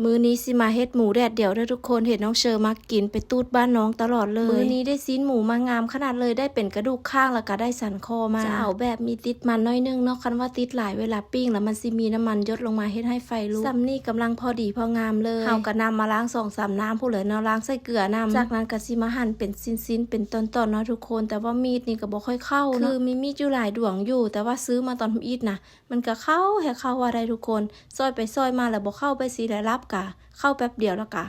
ມື້ນີ້ຊິມາເຮັດໝູແດດດຽວເດີທຸກຄົນ. ເຫັນນ້ອງເຊີມັກກິນ ໄປຕູດບ້ານນ້ອງຕະຫຼອດເລີຍ. ມື້ນີ້ໄດ້ຊີ້ນໝູມາງາມຂະໜາດເລີຍ, ໄດ້ເປັນກະດູກຂ້າງ ແລ້ວກະໄດ້ສັນຄໍມາ. ຈະເອົາແບບມີຕິດມັນໜ້ອຍໜຶ່ງເນາະ, ຄັນວ່າຕິດຫຼາຍ ເວລາປີ້ງແລ້ວມັນຊິມີນ້ຳມັນຢົດລົງມາ ເຮັດໃຫ້ໄຟລຸກ. ສ່ຳນີ້ກຳລັງພໍດີພໍງາມເລີຍ. ເຮົາກະນຳມາລ້າງສອງສາມນ້ຳພຸ້ນແຫຼະເນາະ, ລ້າງໃສ່ເກືອນຳ. ຈາກນັ້ນກະຊິມາຫັນເປັນຊິ້ນໆ ເປັນຕອນໆເນາະທຸກຄົນ, ແຕ່ວ່າມີດນີ້ກະບໍ່ຄ່ອຍເຂົ້າເນາະ. ຄືມີມີດຢູ່ຫຼາຍດວງຢູ່, ແຕ່ວ່າຊື້ມາຕອນທຳອິດນະ ມັນກະເຂົ້າແຮງເຂົ້າວ່າໄດ້ທຸກຄົນ, ຊອຍໄປຊອຍມາແລ້ວບໍ່ເຂົ້າ ໄປຊີ້ແລ້ວລັບກະເຂົ້າແປັບດຽວ ແລ້ວກະ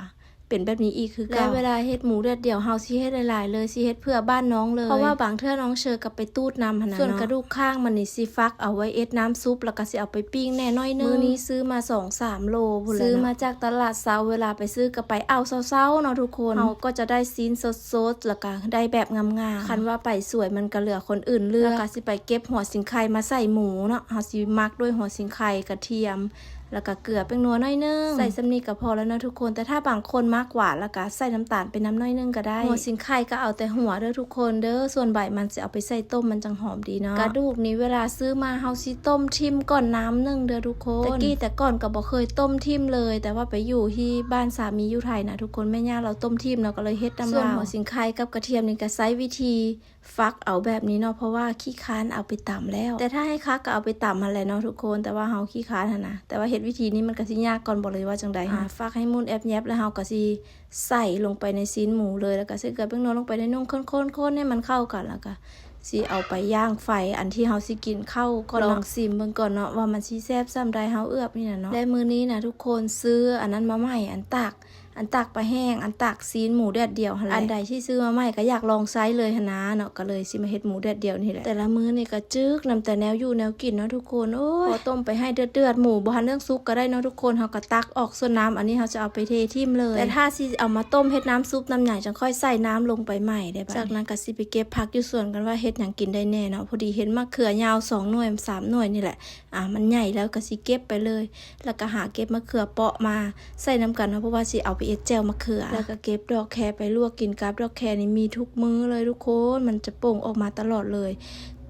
ເປັນແບບນີ້ອີກຄືເກົ່າ. ແລະເວລາເຮັດໝູແດດດຽວ ເຮົາຊິເຮັດຫຼາຍໆເລີຍ, ຊິເຮັດເພື່ອບ້ານນ້ອງເລີຍ, ເພາະວ່າບາງເທື່ອນ້ອງເຊີກະໄປຕູດນຳຫັ້ນນະ. ສ່ວນກະດູກຂ້າງມັນນີ້ຊິຟັກເອົາໄວ້ເຮັດນ້ຳຊຸບ ແລ້ວກະຊິເອົາໄປປີ້ງແດ່ໜ້ອຍໜຶ່ງ. ມື້ນີ້ຊື້ມາສອງສາມໂລພຸ້ນແຫຼະເນາະ, ຊື້ມາຈາກຕະຫຼາດເຊົ້າ, ເວລາໄປຊື້ກະໄປເອົາເຊົ້າໆເນາະທຸກຄົນ. ເຮົາກໍຈະໄດ້ຊີ້ນສົດໆ ແລ້ວກະໄດ້ແບບງາມໆ. ຄັນວ່າໄປສວຍມັນກະເຫຼືອຄົນອື່ນເລືອກ, ແລ້ວກະຊິໄປເກັບຫົວສີໄຄມາໃສ່ໝູເນາະ. ເຮົາຊິໝັກດ້ວຍຫົວສີໄຄ, ກະທຽມ ແລ້ວກະເກືອ ແປ້ງນົວໜ້ອຍໜຶ່ງ. ໃສ່ສ່ຳນີ້ກະພໍແລ້ວເນາະທຸກຄົນ, ແຕ່ຖ້າບາງຄົນມັກຫວານ ແລ້ວກະໃສ່ນ້ຳຕານໄປນຳໜ້ອຍໜຶ່ງກະໄດ້. ຫົວສີໄຄກະເອົາແຕ່ຫົວເດີທຸກຄົນເດີ, ສ່ວນໃບມັນຊິເອົາໄປໃສ່ຕົ້ມ ມັນຈັ່ງຫອມດີເນາະ. ກະດູກນີ້ເວລາຊື້ມາ ເຮົາຊິຕົ້ມຖິ້ມກ່ອນນ້ຳໜຶ່ງເດີທຸກຄົນ. ແຕ່ກີ້ແຕ່ກ່ອນກະບໍ່ເຄີຍຕົ້ມຖິ້ມເລີຍ, ແຕ່ວ່າໄປຢູ່ທີ່ບ້ານສາມີຢູ່ໄທນະທຸກຄົນ, ແມ່ຍ່າລາວຕົ້ມຖິ້ມ ລາວກະເລີຍເຮັດນຳລາວ. ສ່ວນຫົວສີໄຄກັບກະທຽມນີ້ກະໃຊ້ວິທີ ຟັກເອົາແບບນີ້ເນາະ, ເພາະວ່າຂີ້ຄ້ານເອົາໄປຕຳແລ້ວ. ແຕ່ຖ້າໃຫ້ຄັກກະເອົາໄປຕຳຫັ້ນແຫຼະເນາະທຸກຄົນ, ແຕ່ວ່າເຮົາຂີ້ຄ້ານຫັ້ນນະ. ແຕ່ວ່າເຮັດວິທີນີ້ມັນກະຊິຍາກກ່ອນບໍ ຫຼືວ່າຈັ່ງໃດ? ອ່າ ຟັກໃຫ້ໝຸ່ນແອບແຍບ ແລ້ວເຮົາກະຊິໃສ່ລົງໄປໃນຊີ້ນໝູເລີຍ, ແລ້ວກະໃສ່ເກືອແປ້ງນົວລົງໄປໜ້ອຍໜຶ່ງ, ຄົນໆໆໃຫ້ມັນເຂົ້າກັນ, ແລ້ວກະຊິເອົາໄປຍ່າງໄຟ ອັນທີ່ເຮົາຊິກິນເຂົ້າກ່ອນເນາະ. ລອງຊີມເບິ່ງກ່ອນເນາະ ວ່າມັນຊິແຊບສ່ຳໃດ ເຮົາເອືອບນີ້ນະເນາະ. ແລະມື້ນີ້ນະທຸກຄົນ ຊື້ອັນນັ້ນມາໃໝ່, ອັນຕາກ ອັນຕາກປາແຫ້ງ ອັນຕາກຊີ້ນໝູແດດດຽວຫັ້ນແຫຼະ. ອັນໃດທີ່ຊື້ມາໃໝ່ກະຢາກລອງໃຊ້ເລີຍຫັ້ນນາເນາະ, ກະເລີຍຊິມາເຮັດໝູແດດດຽວນີ້ແຫຼະ. ແຕ່ລະມື້ນີ້ກະຈຶກນຳແຕ່ແນວຢູ່ແນວກິນເນາະທຸກຄົນ. ໂອ້ຍ ພໍຕົ້ມໄປໃຫ້ເດືອດໆ ໝູບໍ່ທັນເລື່ອງສຸກກະໄດ້ເນາະທຸກຄົນ, ເຮົາກະຕັກອອກສ່ວນນ້ຳ ອັນນີ້ເຮົາຈະເອົາໄປເທຖິ້ມເລີຍ. ແຕ່ຖ້າຊິເອົາມາຕົ້ມເຮັດນ້ຳຊຸບນ້ຳຫຍັງ ຈັ່ງຄ່ອຍໃສ່ນ້ຳລົງໄປໃໝ່ໄດ້ບາດນີ້. ຈາກນັ້ນກະຊິໄປເກັບຜັກຢູ່ສວນກັນວ່າເຮັດຫຍັງກິນໄດ້ແນ່ເນາະ. ພໍດີເຫັນໝາກເຂືອຍາວສອງໜ່ວຍສາມໜ່ວຍນີ້ແຫຼະ, ອ່າ ມັນໃຫຍ່ແລ້ວກະຊິເກັບໄປເລີຍ. ແລ້ວກະຫາເກັບມະເຂືອເປາະມາໃສ່ນຳກັນເນາະ, ເພາະວ່າຊິເອົາໄປເຮັດແຈ່ວມະເຂືອ. ແລ້ວກະເກັບດອກແຄໄປລວກກິນກັບດອກແຄນີ້ ມີທຸກມື້ເລີຍທຸກຄົນ, ມັນຈະປົ່ງອອກມາຕະຫຼອດເລີຍ.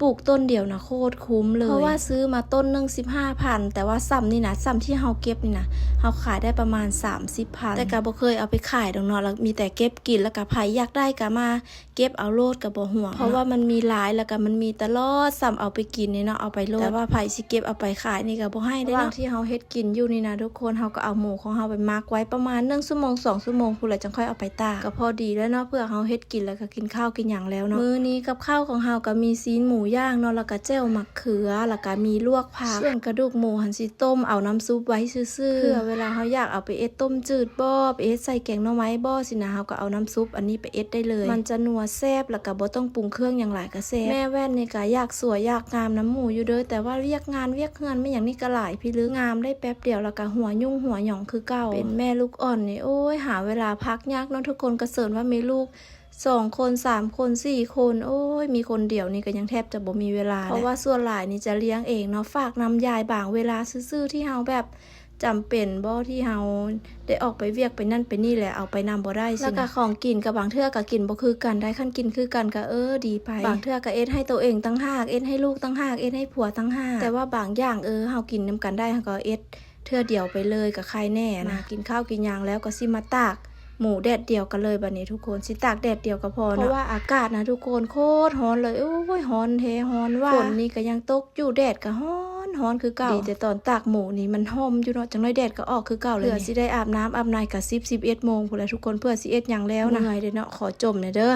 ປູກຕົ້ນດຽວນະໂຄດຄຸ້ມເລີຍ, ເພາະວ່າຊື້ມາຕົ້ນໜຶ່ງສິບຫ້າພັນ, ແຕ່ວ່າສ່ຳນີ້ນະ ສ່ຳທີ່ເຮົາເກັບນີ້ນະ ເຮົາຂາຍໄດ້ປະມານສາມສິບພັນ. ແຕ່ກະບໍ່ເຄີຍເອົາໄປຂາຍດອກເນາະ, ແລ້ວມີແຕ່ເກັບກິນ, ແລ້ວກະໃຜຢາກໄດ້ກະມາ ເກັບເອົາໂລດກະບໍ່ຫ່ວງເນາະ, ເພາະວ່າມັນມີຫຼາຍ ແລ້ວກະມັນມີຕະຫຼອດ, ສ່ຳເອົາໄປກິນນີ້ເນາະ ເອົາໄປໂລດ. ແຕ່ວ່າໃຜຊິເກັບເອົາໄປຂາຍນີ້ກະບໍ່ໃຫ້ເດ້ເນາະ. ລະຫວ່າງທີ່ເຮົາເຮັດກິນຢູ່ນີ້ນະທຸກຄົນ, ເຮົາກະເອົາໝູຂອງເຮົາໄປໝັກໄວ້ປະມານໜຶ່ງຊົ່ວໂມງ ສອງຊົ່ວໂມງພຸ້ນແຫຼະ ຈັ່ງຄ່ອຍເອົາໄປຕາກ ກະພໍດີແລ້ວເນາະ, ເພື່ອເຮົາເຮັດກິນແລ້ວກະກິນເຂົ້າກິນຫຍັງແລ້ວເນາະ. ມື້ນີ້ກັບເຂົ້າຂອງເຮົາກະມີຊີ້ນໝູຍ່າງເນາະ, ແລ້ວກະແຈ່ວໝາກເຂືອ, ແລ້ວກະມີລວກຜັກ. ສ່ວນກະດູກໝູຫັ້ນຊິຕົ້ມເອົານ້ຳຊຸບໄວ້ຊື່ໆ ເພື່ອເວລາເຮົາຢາກເອົາໄປເຮັດຕົ້ມຈືດບໍ ໄປເຮັດໃສ່ແກງໜໍ່ໄມ້ບໍຊີ້ນະ, ເຮົາກະເອົານ້ຳຊຸບອັນນີ້ ໄປເຮັດໄດ້ເລີຍ. ມັນຈະນົວແຊບ ແລ້ວກະບໍ່ຕ້ອງປຸງເຄື່ອງຫຍັງຫຼາຍກະແຊບ. ແມ່ແວ່ນນີ້ກະຢາກສວຍຢາກງາມນຳໝູຢູ່ເດີ, ແຕ່ວ່າວຽກງານວຽກເຮືອນແມ່ນຫຍັງນີ້ກະຫຼາຍພິລຶກ, ງາມໄດ້ແປັບດຽວແລ້ວກະຫົວຫຍຸ້ງຫົວຫຍອງຄືເກົ່າ. ເປັນແມ່ລູກອ່ອນນີ້ ໂອ້ຍ ຫາເວລາພັກຍາກເນາະທຸກຄົນ, ກະເຊີນວ່າມີລູກສອງຄົນ ສາມຄົນ ສີ່ຄົນ, ໂອ້ຍ ມີຄົນດຽວນີ້ກະຍັງແທບຈະບໍ່ມີເວລາແຫຼະ, ເພາະວ່າສ່ວນຫຼາຍນີ້ຈະລ້ຽງເອງເນາະ, ຝາກນຳຢາຍບາງເວລາຊື່ໆ ທີ່ເຮົາແບບ ຈຳເປັນບໍ່ ທີ່ເຮົາໄດ້ອອກໄປວຽກໄປນັ້ນໄປນີ້ແຫຼະ ເອົາໄປນຳບໍ່ໄດ້. ແລ້ວກະຂອງກິນກະບາງເທື່ອກະກິນບໍ່ຄືກັນໄດ໋, ຄັນກິນຄືກັນກະ ເອີ ດີໄປ. ບາງເທື່ອກະເຮັດໃຫ້ໂຕເອງຕ່າງຫາກ ເຮັດໃຫ້ລູກຕ່າງຫາກ ເຮັດໃຫ້ຜົວຕ່າງຫາກ, ແຕ່ວ່າບາງຢ່າງ ເອີ ເຮົາກິນນຳກັນໄດ້ ເຮົາກະເຮັດເທື່ອດຽວໄປເລີຍກະໄຄແນ່ນະ. ມາກິນເຂົ້າກິນຫຍັງແລ້ວກະຊິມາຕາກ ໝູແດດດຽວກັນເລີຍບາດນີ້ທຸກຄົນ, ຊິຕາກແດດດຽວກະພໍເນາະ, ເພາະວ່າອາກາດນະທຸກຄົນ ໂຄດຮ້ອນເລີຍ. ໂອ້ຍ ຮ້ອນແທ້ ຮ້ອນວ່າ, ຝົນນີ້ກະຍັງຕົກຢູ່ ແດດກະຮ້ອນ ຮ້ອນຄືເກົ່າ. ດີແຕ່ຕອນຕາກໝູນີ້ມັນຮົ່ມຢູ່ເນາະ, ຈັກໜ້ອຍແດດກະອອກຄືເກົ່າເລີຍ. ເພື່ອຊິໄດ້ອາບນ້ຳອາບໃນກະສິບ ສິບເອັດໂມງພຸ້ນແຫຼະທຸກຄົນ, ເພື່ອຊິເຮັດຫຍັງແລ້ວນະ. ເມື່ອຍເດ້ເນາະ, ຂໍຈົ່ມແດ່ເດີ.